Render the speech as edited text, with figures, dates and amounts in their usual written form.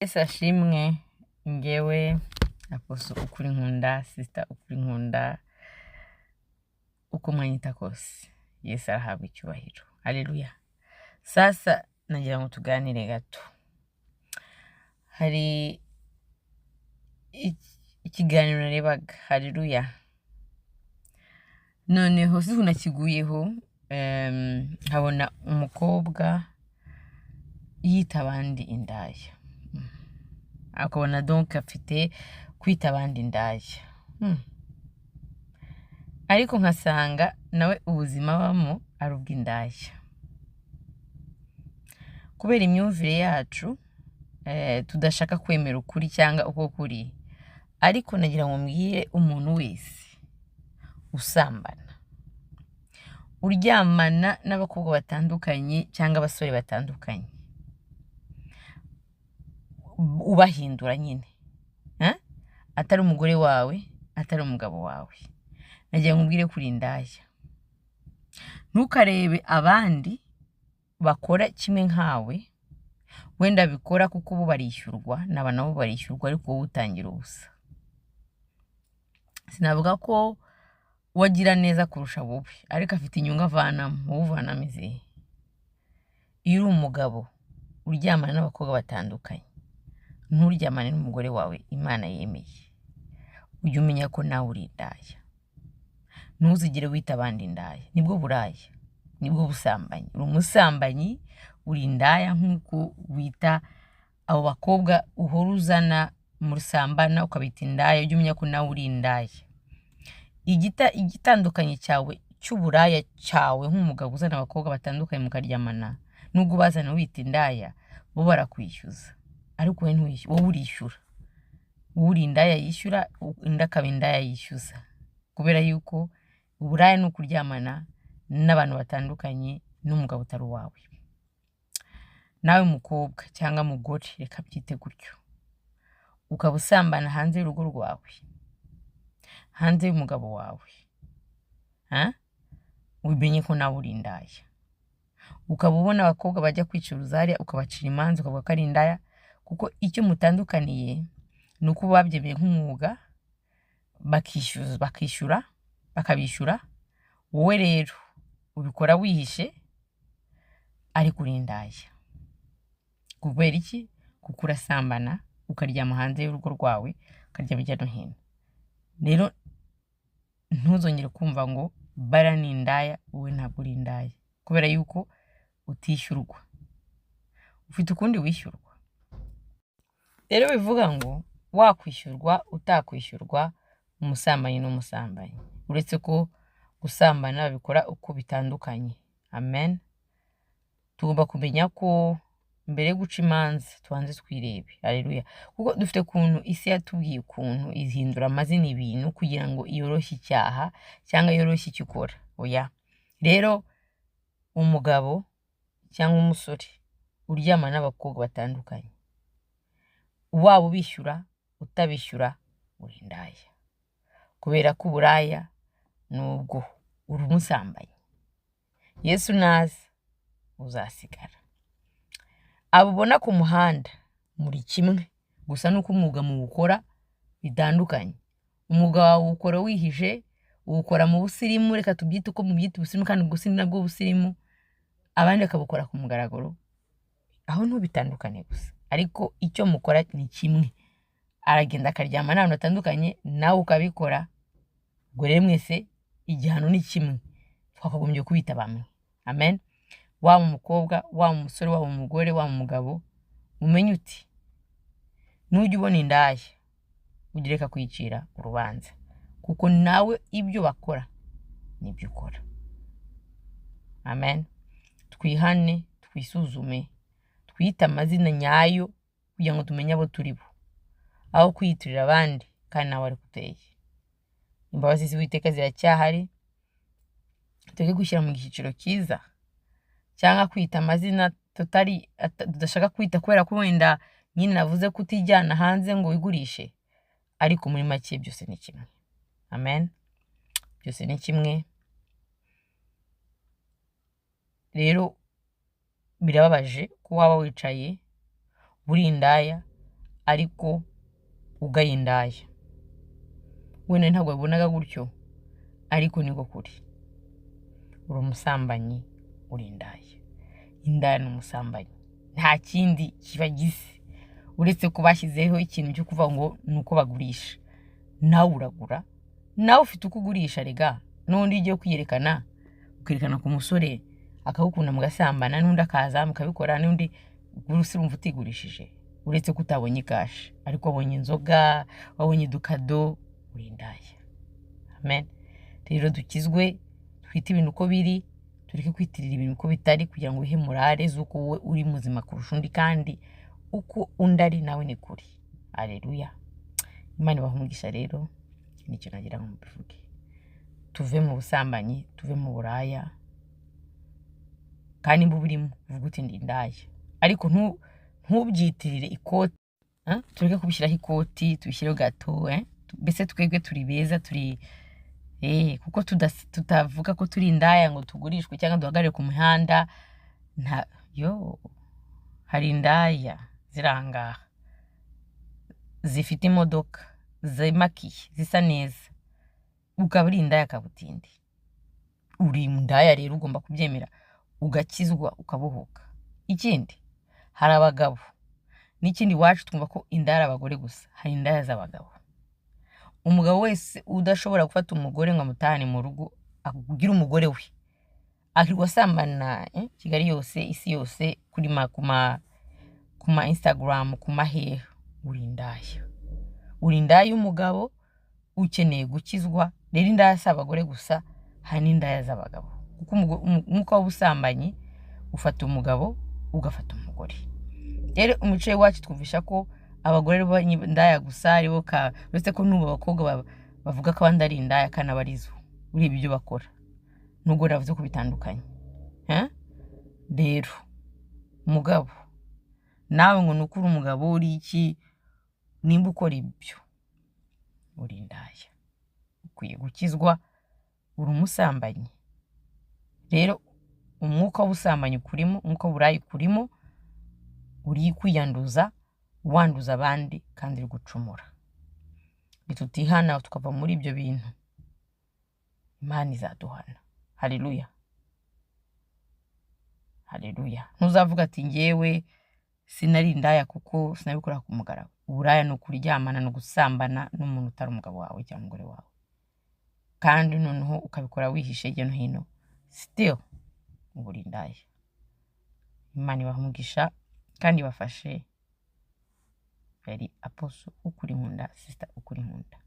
Yesu ashimwe. Ngewe Apostle Ukuri Nkunda, Sister Ukuri Nkunda, uko mwanyita kose, Yesu arahabwa icyubahiro. Haleluya. Sasa nagira ngo tuganire gato. Hari ikiganiro narebaga, haleluya. Noneho si nakiguyeho, nkabona umukobwa yita abandi indaya. Akabona donc afite kwita abandi indaya. Ariko nkasanga nawe ubuzima abamo ari ubw'indaya. Kubera imyumvire yacu, tudashaka kwemera ukuri cyangwa uko kuri, ariko nagira ngo mbwire umuntu wese usambana, uryamana n'abakobwa batandukanye cyangwa abasore batandukanye, ubahindura nyine, eh? Atari umugore wawe, atari umugabo wawe, nagira ngo mbwire ko uri indaya. Ntukarebe abandi bakora kimwe nkawe, wenda bikora kuko bo barishyurwa, n'aba nabo barishyurwa, ariko wowe utangira ubusa. Sinavuga ko wagira neza kurusha wowe, ariko afite inyungu avanamo, wowe uvanamo izihe? Iyo uri umugabo uryamana n'abakobwa batandukanye, nturyamane n'umugore wawe Imana yemeye, ujye umenya ko nawe uri indaya. Ntuzigere wita abandi indaya, nibwo buraya, nibwo busambanyi. Uri umusambanyi, uri indaya nk'uko wita abo bakobwa uhora uzana musambana ukabita indaya, ujye umenya ko nawe uri indaya. Igitandukanye cyawe cy'uburaya cyawe nk'umugabo uzana abakobwa batandukanye mukaryamana, nubwo ubazana wita indaya, bo barakwishyuza, ariko wowe ntiwishyura, wowe urishyura. Wowe uri indaya yishyura, undi akaba indaya yishyuza, kubera yuko uburaya ni ukuryamana n'abantu batandukanye n'umugabo utari uwawe. Nawe mukobwa cyangwa mugore, reka byite gutyo, ukaba usambana hanze y'urugo rwawe, hanze y'umugabo wawe, ha? Umenye ko nawe uri indaya. Ukaba ubona abakobwa bajya kwicuruza hariya, ukabacira imanza, ukavuga ko ari indaya, kuko icyo mutandukaniye ni uko babyemeye nk'umwuga, bakishyura, bakabishyura. Wowe rero ubikora wihishe, ariko uri indaya. Kubera iki? Kuko urasambana, ukaryama hanze y'urugo rwawe, ukaryama hirya no hino. Rero ntuzongere kumva ngo bara ni indaya, wowe ntabwo uri indaya, kubera yuko utishyurwa, ufite ukundi wishyurwa. Rero bivuga ngo wakwishyurwa utakwishyurwa, umusambanyi n'umusambanyi, uretse ko gusambana babikora uko bitandukanye. Amen. Tugomba kumenya ko mbere yo guca imanza tubanze twirebe. Haleluya. Kuko dufite ukuntu isi yatubwiye ukuntu ihindura amazina ibintu kugira ngo yoroshye icyaha cyangwa yoroshye icyo ukora. Oya. Rero umugabo cyangwa umusore uryamana n'abakobwa batandukanye, waba ubishyura utabishyura, uri indaya, kubera ko uburaya ni ubwo uri umusambanyi. Yesu naza uzasigara. Abo ubona ku muhanda muri kimwe, gusa nuko umwuga muwukora bitandukanye. Umwuga wawe uwukora wihishe, uwukora mu busirimu, reka tubyite uko mubyita ubusirimu, kandi ubwo si nabwo busirimu, abandi bakabukora ku mugaragaro. Aho ntubitandukane gusa, ariko icyo mukora ni kimwe. Aragenda akaryama n'abantu batandukanye, nawe ukabikora. Ubwo rero mwese igihano ni kimwe, twakagombye kubita bamwe. Amen. Waba umukobwa, waba umusore, waba umugore, waba umugabo, umenye uti nujya ubona indaya ujye ureka kwicira urubanza, kuko nawe ibyo bakora nibyo ukora. Amen. Twihane, twisuzume, twiyite amazina nyayo kugira ngo tumenye abo turi bo, aho kwiyitirira abandi kandi nawe ariko uteye. Imbabazi z'Uwiteka ziracyahari, tureke gushyira mu cyiciro cyiza cyangwa kwita amazina tudashaka kwita, kubera ko wenda nyine navuze ko utijyana hanze ngo wigurishe, ariko muri make byose ni kimwe. Amen. Byose ni kimwe. Rero birababaje ko waba wicaye uri indaya, Ariko ugaye indaya, wenda ntabwo wabibonaga gutyo, ariko niko kuri. Uri umusambanyi, uri indaya. Indaya ni umusambanyi, nta kindi kibagize uretse ko bashyizeho ikintu cyo kuvuga ngo ni uko bagurisha. Nawe uragura, nawe ufite uko ugurisha rega. N'undi ugiye kwiyerekana, ukerekana ku musore akagukunda mugasambana, n'undi akaza mukabikora, n'undi gusa urumva utigurishije, uretse ko utabonye cash, ariko wabonye inzoga, wabonye udukado, uri indaya. Amen. Rero dukizwe, twite ibintu uko biri, tureke kwitirira ibintu uko bitari kugira ngo wihe morale z'uko wowe uri muzima kurusha undi, kandi uko undi ari nawe ni kuri. Aleluya. Imana ibahe umugisha. Rero nicyo nagira ngo mubivuge: tuve mu busambanyi, tuve mu buraya. Kandi nimba uburimo, uvuga uti: "Ndi indaya," ariko ntubyitirire ikoti, eh? Tureke kubishyiraho ikoti, tubishyireho gato, eh? Mbese twebwe turi beza, turi kuko tutavuga ko turi indaya ngo tugurishwe cyangwa duhagarare ku mihanda. Nta yo hari indaya ziri aha ngaha zifite imodoka, zimakiye, zisa neza, ukaba uri indaya kabutindi. Uri indaya rero, ugomba kubyemera, ugakizwa, ukabohoka. Ikindi, hari abagabo n'ikindi, iwacu twumva ko indaya ari abagore gusa. Hari indaya z'abagabo. Umugabo wese udashobora gufata umugore ngo amutahane mu rugo, akugire umugore we, akirirwa asambana, Kigali yose, isi yose, kuri ma ku ma ku ma Instagram, ku maheha, uri indaya. Uri indaya y'umugabo, ukeneye gukizwa. Rero indaya si abagore gusa, hari n'indaya z'abagabo, kuko umwuka w'ubusambanyi ufata umugabo, ugafata umugore. Rero umuco w'iwacu twumvisha ko abagore ari bo indaya gusa, aribo ka uretse ko n'ubu abakobwa bavuga ko abandi ari indaya kandi aba arizo, urebye ibyo bakora, nubwo navuze ko bitandukanye. Eh? Rero mugabo, nawe ngo ni uko uri umugabo, uri iki, nimba ukora ibyo, uri indaya, ukwiye gukizwa, uri umusambanyi. Rero umwuka w'ubusambanyi ukurimo, umwuka w'uburaya ukurimo, uri kwiyanduza, wanduza abandi, kandi uri gucumura. Nitutihana tukava muri ibyo bintu, Imana izaduhana. Haleluya, haleluya. Ntuzavuga ati: "Ngewe sinari indaya kuko sinabikora ku mugaragaro." Uburaya ni ukuryamana, ni ugusambana n'umuntu utari umugabo wawe cyangwa umugore wawe, kandi noneho ukabikora wihishe hirya no hino, still uba uri indaya. Imana ibaha umugisha kandi ibafashe. Yari Apostle Ukuri Nkunda, Sister Ukuri Nkunda.